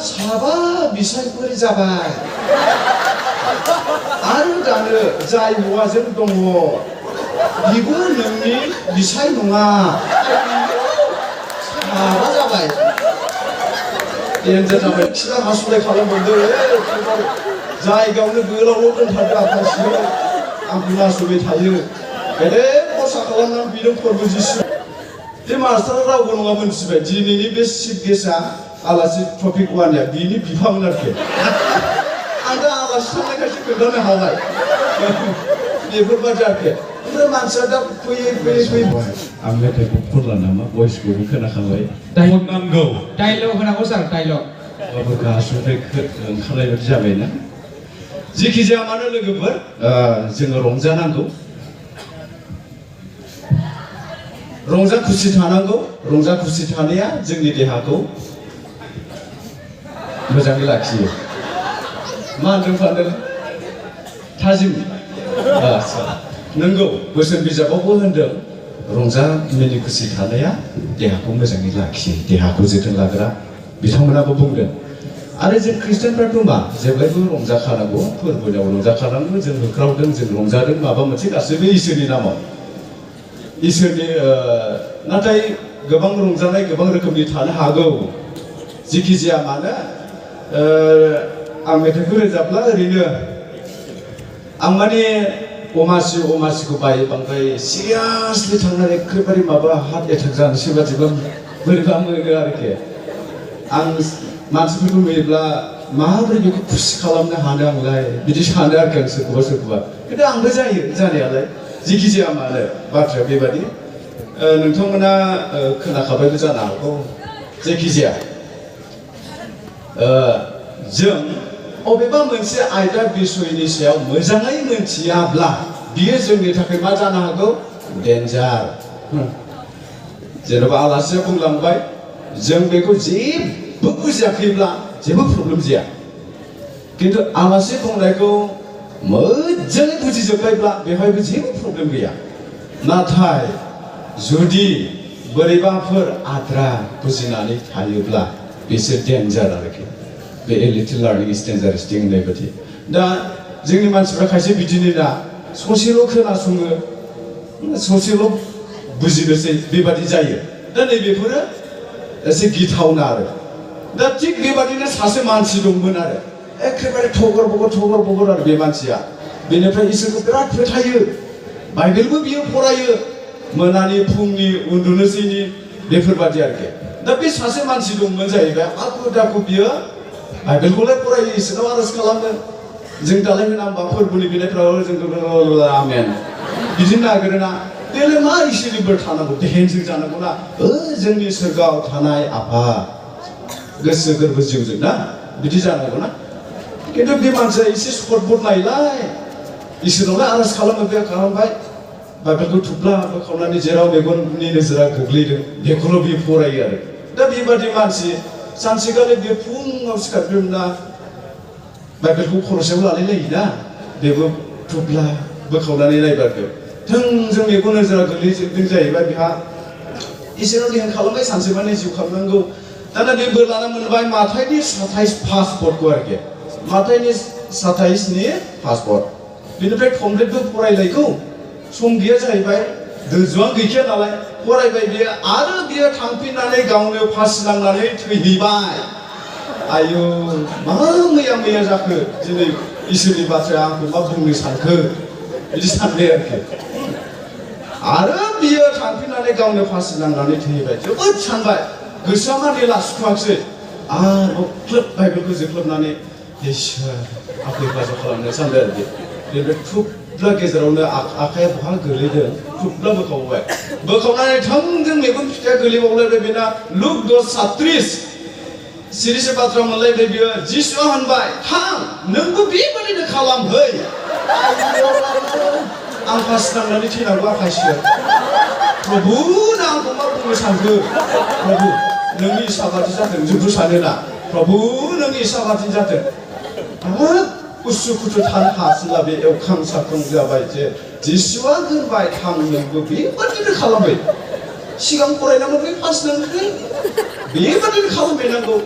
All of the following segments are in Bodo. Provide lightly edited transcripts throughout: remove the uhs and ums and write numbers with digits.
साबा बिसायख'रि जाबाय आरो दानो जाय हौवाजों दङ बिबो नोंनि बिसाय नङा साबा जाबाय देन्जार जाबाय खिला हासुलाय खालामबोदों जायगायावनो गोलावल' दोनथारदों आफासिनो आंखौ नासयबाय थायो गेदेर खरसा खालामनानै बिदों फोरबो जिसु बे मास्टारा रावबो नङा मोनथिबाय दिनैनि बे चिफ गेस्टआ आलासि टपिक वानया बिनि बिफामोन आरोखि आं दा आलासि थांनायखायसो खोन्थानो हाबाय बेफोरबायदि आरोखि ओमफ्राय मानसिया दा फैयै फैयै आं मेथाइखौ खनला नामा भइसखौबो खोनाखाबाय डाइलग नांगौ डाइलग होनांगौ सार डाइलग गासैनिफ्राय ओंखारनाय बायदि जाबायना जेखि जाया मानो लोगोफोर जोङो रंजानांगौ रंजा खुसि थानांगौ रंजा खुसि थानाया जोंनि देहाखौ मोजाङै लाखियो मा होनदों फानदों थाजिम नंगौ बोसोन बिजाबावबो होनदों रंजा मिनि खुसि थानाया देहाखौ मोजाङै लाखियो देहाखौ जोथोन लाग्रा बिथांमोनाबो बुंदों आरो जों ख्रिस्टानफ्राथ' मा जेब्लायबो रंजाखानांगौ फोरबोआव रंजाखानांगौ जों होख्रावदों जों रंजादों माबा मोनसे गासैबो इसोरनि नामाव इसोरनि नाथाय गोबां रंजानाय गोबां रोखोमनि थानो हागौ जेखि जाया मानो आं मेथाइखौ रोजाबला ओरैनो आं माने अमासिखौ बायो बांद्राय सिरियासलि थांनानै एखेबारे माबा हार्ट एटेक जानोसै बादिबा बोरैबा मोनो आरोखि आं मानसिफोरखौ नुयोब्ला माबोरै बेखौ खुसि खालामनो हानो आंलाय बिदि सानो आरोखि आं सोरखौबा खिन्थु आंबो जायो जानायालाय जेखि जाया मानो बाथ्राया बेबादि नोंथांमोना खोनाखाबायबो जानो हागौ जेखि जाया जों अबेबा मोनसे आयदा बिसयनि सायाव मोजाङै मोनथियाब्ला बियो जोंनि थाखाय मा जानो हागौ डेन्जार जेनेबा आलासिया बुंलांबाय जों बेखौ जेबो बुजियाखैब्ला जेबो प्रब्लेम जाया खिन्थु आलासि बुंनायखौ मोजाङै बुजिजोब्बायब्ला बेवहायबो जेबो प्रब्लेम गैया नाथाय जुदि बोरैबाफोर आद्रा बुजिनानै थायोब्ला बिसोर डेन्जार आरोखि बे लिटिल लार्निं इज डेन्जारास थिं होननाय बायदि दा जोंनि मानसिफ्रा खायसे बिदिनो दा ससेल' खोनासङो ससेल' बुजिनोसै बेबादि जायो दा नैबेफोरो एसे गिथावना आरो दा थिग बेबादिनो सासे मानसि दंमोन आरो एखेबारे थगर बगर आरो बे मानसिया बेनिफ्राय इसोरखौ बिराद फोथायो बाइबेलबो बियो फरायो मोनानि फुंनि उन्दुनोसैनि बेफोरबादि आरोखि दा बे सासे मानसि दंमोन जाहैबाय आखु दाखु बियो बाइबेलखौलाय फरायो इसोरनाव आरज खालामो जों दालाय होना होमबा फोरबोनि बिलाइफ्राव जों आमेन बिदिनो नागिरोना बेलाय मा इसोरनि बोर थानांगौ देहेनजों जानांगौ ना जोंनि सोरगोआव थानाय आफा गोसो गोरबो जिउजों ना बिदि जानांगौ ना खिन्थु बे मानसिया एसे सर्टबट नायलाय इसोरनावलाय आरज खालामबाय बाइबेलखौ थुब्ला बोखावनानै जेराव मेगननि नोजोरा गोग्लैदों बेखौल' बियो फरायो आरो दा बेबादि मानसि सानसेखालि बे फुङाव सिखारग्रोमोना बाइबेलखौ खर'सायाव लालाय लायोना बेबो थुब्ला बोखावनानै नायबाय थोंजों मेगन नोजोरा गोग्लैजोबदों जाहैबाय बिहा इसोराव ध्यान खालामबाय सानसेमानि जिउ खालामनांगौ दाना बे बोर लाना मोनबाय माथाइनि 27 पासपर्टखौ आरोखि माथाइनि 27नि पासपर्ट बेनिफ्राय कमप्लिटबो फरायलायगौ सम गैया जाहैबाय दोजोआं गैखाया नालाय फरायबाय बियो आरो बियो थांफिननानै गावनो फासि नांनानै थैहैबाय आयौ मा मैया जाखो दिनै इसोरनि बाथ्राया आंखौ मा बुंनो सानखो बिदि सानबाय आरोखि आरो बियो थांफिननानै गावनो फासि नांनानै थैहैबाय जोबोद सानबाय गोसोआ माने लासुखुवाखसै आरो ख्लोब बाइबेलखौ जोख्लोबनानै इसोर आंखौ हेफाजाब खालामनो सानबाय आरोखि बेनिफ्राय थुब्ला गेजेरावनो आखाइया बहा गोलैदों थुब्ला बोखावनानै थोंजों मेगन फिथाइया गोलैबावलायबाय बेना लुक 10:37 सिरिसे बाथ्रा मोनलायबाय बियो जिसुआ होनबाय थां नोंबो बेबादिनो खालामहै आं फासि नांनानै थैनांगौ आखाइसो प्रभु ना आंखौ मा बुंनो सानखो प्रभु नोंनि इसा बादि जाथों जोंथ' सानोना प्रभु नोंनि इसा बादि जाथों उसु खुथु थानो हासिनला बे एवखां साखां जाबाय जे जिसुआ होनबाय थां नोंबो बेबादिनो खालामबाय सिगां फरायनांगौ बे फासि नांगौ बेबादिनो खालामबायनांगौ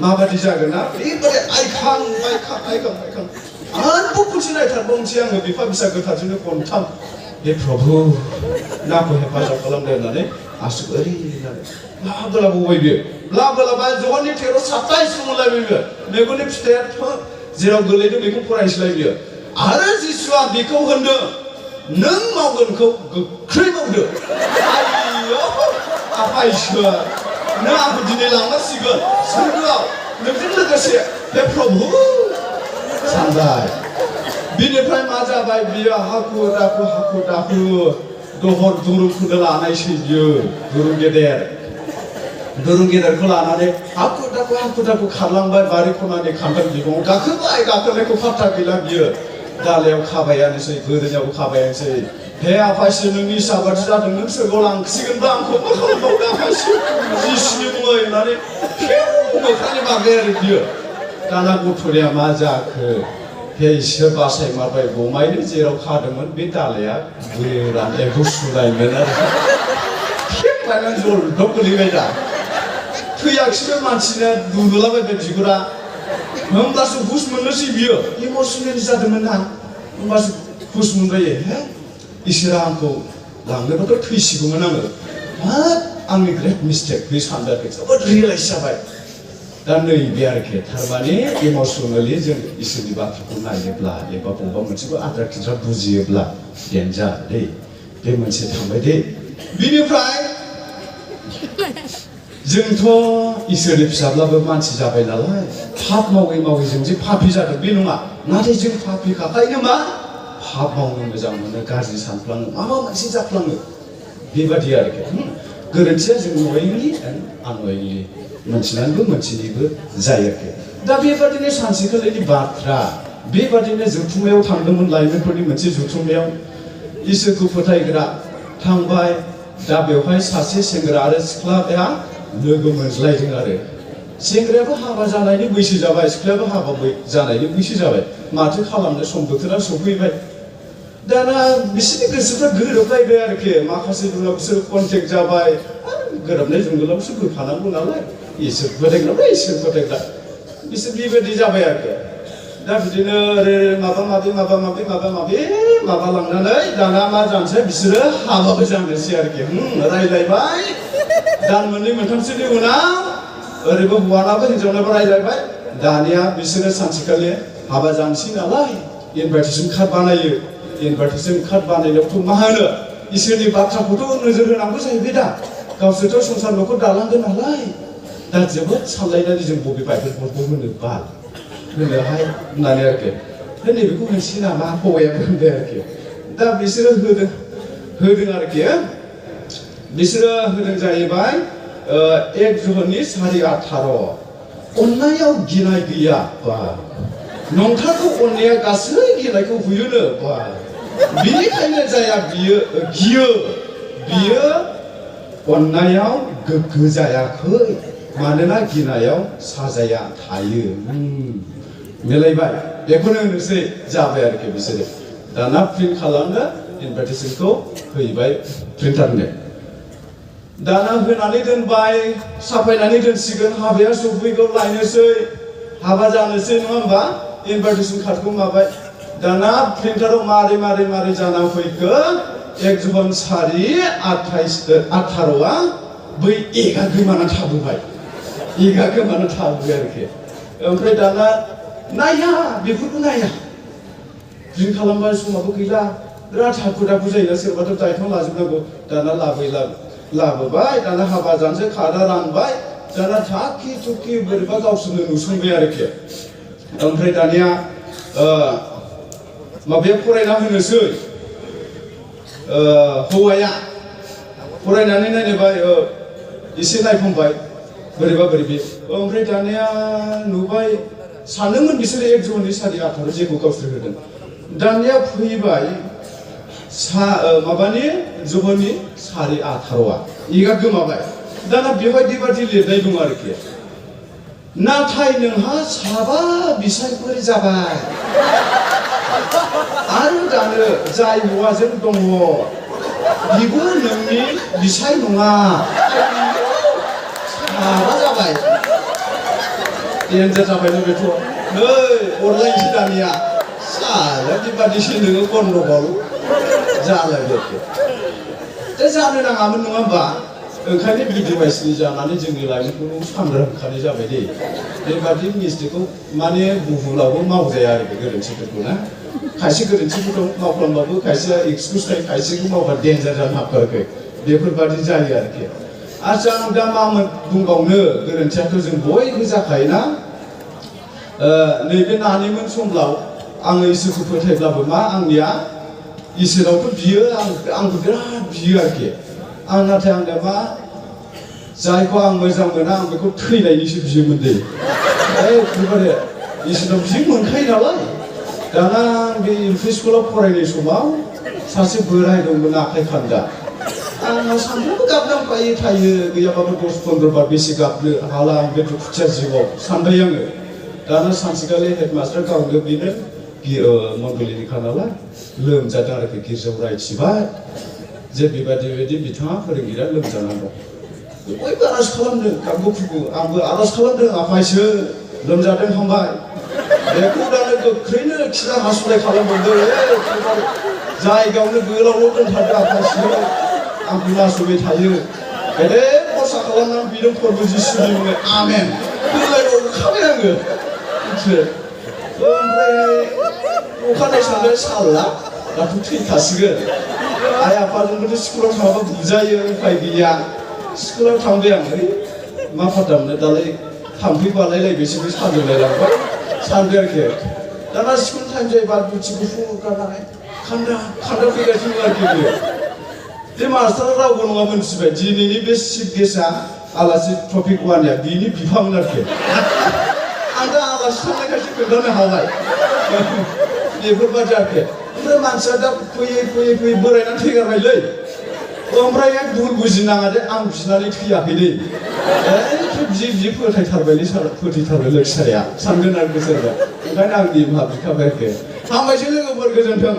माबादि जागोन ना बेबादि आइखां आरोबाव खनसे नायथारबावनोसै आङो बिफा फिसा गोथारजोंनो खनथाम हे प्रभु नाखौ हेफाजाब खालामदो होननानै आसुखौ ओरै होननानै लाबोलाबाय बियो लाबोलाबा जौवाननि 13-27 मोनलायबाय बियो मेगननि फिथाइया जेराव गोलैदों बेखौ फरायसैलाय बियो आरो जिसुआ बेखौ होनदों नों मावगोनखौ गोख्रै मावदो आइयो आफा इसोर नों आंखौ दिनै लांनांसिगोन सोरगोआव नोंजों लोगोसे हे प्रभु सानबाय बिनिफ्राय मा जाबाय बियो हाखु दाखु दहर दुरुंखौनो लानायसै बियो दुरुं गेदेरखौ लानानै हाखु दाखु खारलांबाय बारि खनानि खान्थाल बिफाङाव गाखोनायखौ फात्ता गैला बियो दालायाव खाबायानोसै गोदोनायावबो खाबायानोसै हे आफासि नोंनि इसाबादि जादों नों सोरगोआव लांसिगोनबा आंखौ मा खालामबावदो आफासि जिसुनि मुङै होननानै मोखांनि बागै आरो बियो दाना गथ'निया मा जाखो हे इसोर बासायमारबाय गमायनो जेराव खादोंमोन बे दालाया गोरान एम्फौ सुनायमोन आरो खेबलायनानै जलदब गोलैबाय दा थैयाखिसै मानसिना दुलुलाबायबाय बिगुरा होमब्लासो हुस मोननोसै बियो इमसनेलि जादोंमोन ना होमब्लासो हुस मोनबायो हे इसोरा आंखौ लांनोबाथ' थैसिगौमोन आङो हाब आंनि ग्रेट मिस्टेक बे सानदों जोबोद रियेलाइज जाबाय दा नैबे आरोखि थारमाने इमसनेलि जों इसोरनि बाथ्राखौ नायोब्ला एबा बबेबा मोनसेखौ आद्रा खिद्रा बुजियोब्ला डेन्जार दै बे मोनसे थांबाय दे बिनिफ्राय जोंथ' इसोरनि फिसाब्लाबो मानसि जाबाय नालाय पाप मावै जों जे पापी जादों बे नङा नाथाय जों पापी खाखायनो मा पाप मावनो मोजां मोनो गाज्रि सानफ्लाङो माबा मोनसे जाफ्लाङो बेबादि आरोखि गोरोन्थिया जों नयिंलि एन्ड आनयिंलि मोनथिनानैबो मोनथिनैबो जायो आरोखि दा बेबादिनो सानसेखालिनि बाथ्रा बेबादिनो जथुम्मायाव थांदोंमोन लाइमोनफोरनि मोनसे जथुम्मायाव इसोरखौ फोथायग्रा थांबाय दा बेवहाय सासे सेंग्रा आरो सिख्लाया लोगो मोनज्लायदों आरो सेंग्रायाबो हाबा जानायनि बैसो जाबाय सिख्लायाबो हाबा जानायनि बैसो जाबाय माथो खालामनो सम बोथोरा सफैबाय दाना बिसोरनि गोसोफ्रा गोरोबलायबाय आरोखि माखासे उनाव बिसोर कन्टेक्ट जाबाय गोरोबनाय जंगलावसो होफानांगौ नालाय इसोर फोथायग्राफ्रा इसोर फोथायग्रा बिसोर बेबायदि जाबाय आरोखि दा बिदिनो माबा माबि लांनानै दाना मा जानोसै बिसोरो हाबाबो जानोसै आरोखि रायलायबाय दान मोननै मोनथामसोनि उनाव ओरैबो हौवानाबो हिन्जावनाबो रायलायबाय दानिया बिसोरो सानसेखालि हाबा जानोसै नालाय इनभाइटेसन कार्ड बानायो इनभाइटेसन कार्ड बानायनायावथ' मा होनो इसोरनि बाथ्राखौथ' नोजोर होनांगौ जाहैबाय दा गावसोरथ' संसार न'खर दालांगोन नालाय दा जोबोद सानलायनानै जों बबे बाइबेलफोरखौ होनोहाय होननानै आरोखि नैबेखौ होनसै नामा हौवायाबो होनबाय आरोखि दा बिसोरो होदों आरोखि बिसोरो होदों जाहैबाय 1 जहननि 4:18 अननायाव गिनाय गैया बा नंथारगौ अननाया गासै गिनायखौ हुयोनो बा बिनिखायनो जाया गियो बियो अननायाव गोग्गो जायाखै मानोना गिनायाव साजाया थायो मिलायबाय बेखौनो होनोसै जाबाय आरोखि बिसोरो दाना प्रिन्ट खालामनो इनभाइटेसनखौ हैबाय प्रिन्टारनो दाना होनानै दोनबाय साफायनानै दोनसिगोन हाबाया सफैगौ लायनोसै हाबा जानोसै नङा होमबा इनभाइटेसन कार्डखौ माबाय दाना प्रिन्टाराव मारै जाना फैखो 1 जहन 4:18 बै एगा गोमाना थाबोबाय आरोखि ओमफ्राय दाना नाया बेफोरखौ नाया प्रिन्ट खालामबाय समाबो गैला बिराद हाखु दाखु जायोना सोरबाथ' दायथ' लाजोबनांगौ दाना लाबोबाय दाना हाबा जानोसै कार्डा रानबाय दाना थाखि थुखि बोरैबा गावसोरनो नुसनबाय आरोखि ओमफ्राय दानिया माबाया फरायना होनोसै हौवाया फरायनानै नायबाय एसे नायफामबाय बोरैबा ओमफ्राय दानिया नुबाय सानदोंमोन बिसोरो 1 जहननि 4:18 जेखौ गावसोर होदों दानिया फैबाय माबानि जहननि 4:18 एगा गोमाबाय दाना बेवहाय बेबादि लिरनाय दं आरोखि नाथाय नोंहा 7 बिसायफोर जाबाय आरो दानो जाय हौवाजों दङ बिबो नोंनि बिसाय नङा 7 जाबाय डेन्जार जाबायना बेथ' नै अरलायनोसै दानिया साला बेबादिसो नोङो गन्डगल जालायबाय दा जानो नाङामोन नङा होमबा ओंखायनो बिदि बैसोनि जानानै जोंनि लाइमोनफोरखौ सांग्रां खालामनाय जाबाय दे बेबादि मिस्टेकखौ माने बुहुलावबो मावजाया आरो गोरोन्थिफोरखौ ना खायसे गोरोन्थिफोरखौ मावफ्लांबाबो खायसेया एक्सकिउस थायो खायसेखौ मावबा डेन्जार जानो हाबखायाखै बेफोरबादि जायो आरोखि आच्चा आं दा मा बुंबावनो गोरोन्थियाथ' जों बयबो जाखायोना नैबे नानिमोन समब्लाव आङो इसोरखौ फोथायब्लाबो मा आंनिया इसोरावथ' बियो आंबो बिराद बियो आरोखि आं नाथाय आंनिया मा जायखौ आं मोजां मोना आं बेखौ थैनायनिसो बियोमोन दे एखेबारे इसोरनाव बियो मोनखायो नालाय दाना बे एलपि स्कुलाव फरायनाय समाव सासे बोराय दंमोन आखाइ खान्दा आंहा सानफ्रोमबो गाबनांबाय थायो गैयाबाबो 10-15 बार बेसे गाबनो हाला आं बे दुखुथिया जिउआव सानबाय आङो दाना सानसेखालि हेडमास्टार गावनो बेनो मण्डलिनिखा नालाय लोमजादों आरोखि गिर्जायाव रायथिबाय जे बेबायदि बिथाङा फोरोंगिरिया लोमजानानै दं बयबो आर'ज खालामदों गाबगु खुगु आंबो आर'ज खालामदों आफायसो लोमजादों हामबाय बेखौ दानो गोख्रैनो खिरा हासुनाय खालामबावदों जायगायावनो गोलावल' दोनथारदों आफायसो आंखौ नासयबाय थायो गेदेर खरसा खालामनानै बिदों फोरबो जिसुनि मुङै आमेन होनलायबावखाबाय आङो ओमफ्राय अखानायै सानदों साला दाथ' थैखासिगोन आइ आफाजोंबोथ' स्कुलाव थाङाबा बुजायो उफाय गैया स्कुलाव थांबाय आं मा फाथामनो दालाय थाम्फै बालायलायबायसो बे सानजोलायलांबाय सानबाय आरोखि दाना स्कुल टाइम जायोबा दुथि गुफुर गारनानै खान्दा फैगासिनो आरोखि बियो बे मास्टारा रावबो नङा मोनथिबाय दिनैनि बे चिफ गेस्टआ आलासि टपिक वाननिया बिनि बिफामोन आरोखि आं दा आलासि थांनायखायसो खोन्थानो हाबाय बेफोरबायदि आरोखि ओमफ्राय मानसिया दा फैयै बोरायनानै थैगारबायलै ओमफ्राय भुल बुजिनाङा दे आं बिनानै थैयाखैलै बियो फोथायथारबाय लोगोसाया सानगोन आरो गोसोरबाय ओंखायनो आं निमाहा बिखाबाय आरोखि हामबायसै लोगोफोर गोजोन्थों